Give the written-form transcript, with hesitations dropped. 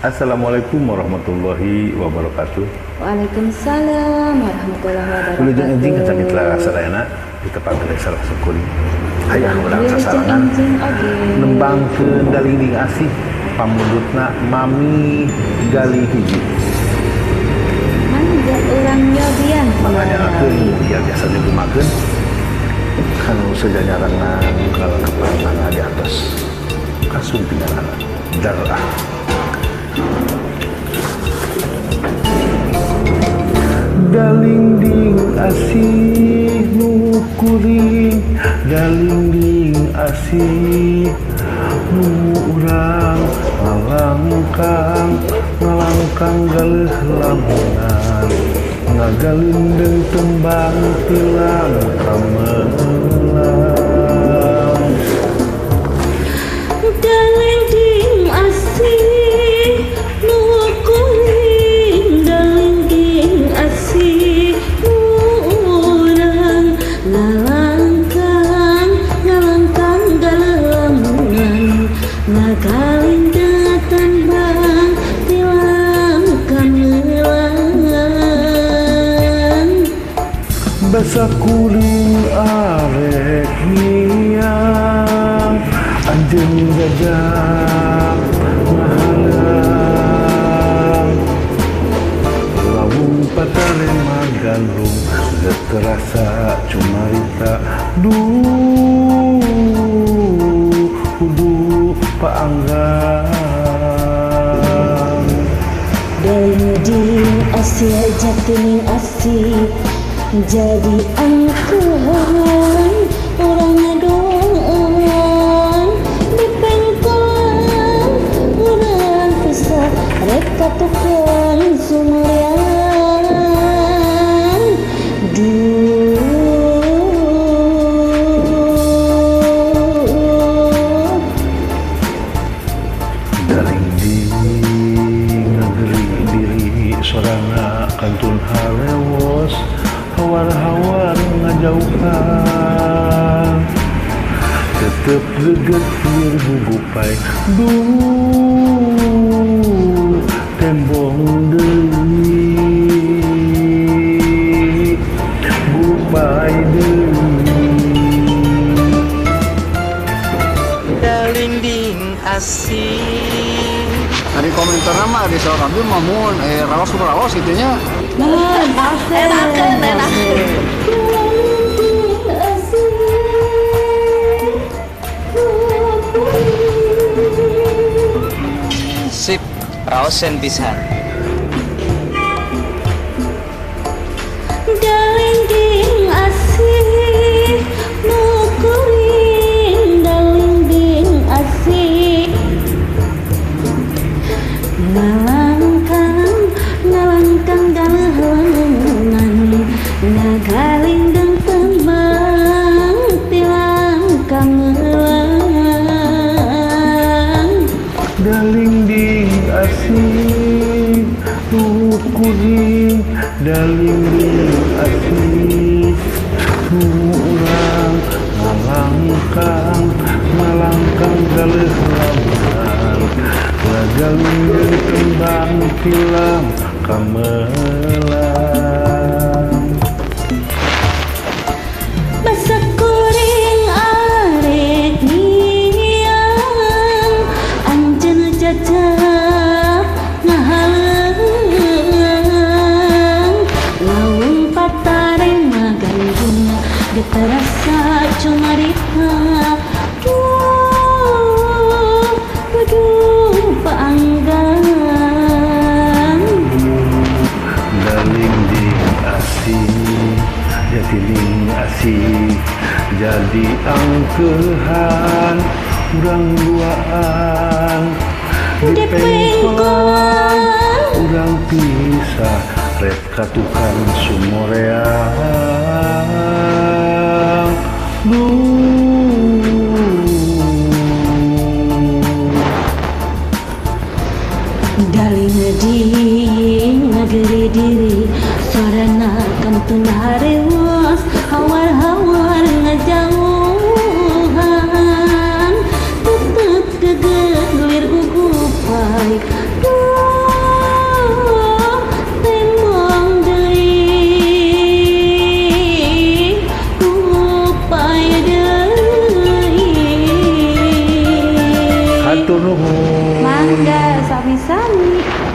Assalamualaikum warahmatullahi wabarakatuh. Waalaikumsalam warahmatullahi wabarakatuh. Wilujeng enjing ka mitra sadayana di tempat salah syukuri. Hayang urang Wilujeng sasarengan enjing oge. Nembangkeun galinding asih pamundutna Mami Gali Hiji. Mangga urang nyobian. Manganyakeun ya biasa digumakeun kanu sejanyarangan kalengkepan di atas kasumpinganana darah. Galinding asih nu kuring, galinding asih nu urang ngalangkang, ngalangkang galeuh lamunan, ngagalindeng tembang tilang kamelang. Galinding asih nu kuring, galinding asih nu urang ngalangkang, ngalangkang galeuh lamunan, ngagalindeng tembang tilang kamelang. Basa kuring arek miang, anjeun jajak ngahalang. Lawung patarema gandrung geus terasa cumarita, duh kudu paanggang. Galinding asih jatining asih jadi angkehan urang ngadoan di pengkolan urang pisah rek ka tukang sumurian. Duh galinding ngageri diri sorana kantun harewos, hawar-hawar ngajauhan, tetep geget lieur gugupai, duh tembong deui gupai deui. Galinding asih. Dari komentar mah di soal kami mamun raos raos gitu nya. Nah, enakeun enak. Galinding asih nu kuring. Sip, raosen pisan. Galinding asih nu kuring, galinding asih ngalangkang, ngalangkang galeuh lamunan, ngagalindeng tembang tilang kamelang. Galinding asih nu kuring, galinding asih nu urang ngalangkang, ngalangkang galeuh lamunan, ngagalindeng tembang tilang kamelang. Basa kuring arek miang, anjeun jajak ngahaleung, lawung patarema gandrung geus terasa cumarita, duh kudu paanggang. Galinding asih jatining asih jadi angkehan urang duaan di pengkolan urang pisah rek ka tukang sumoreang. Duh galinding ngageri diri sorana kantun harewas, hawar-hawar ngajauhan, tetep geget lir gugupai. Duh Hatur nuhun. Mangga sami-sami.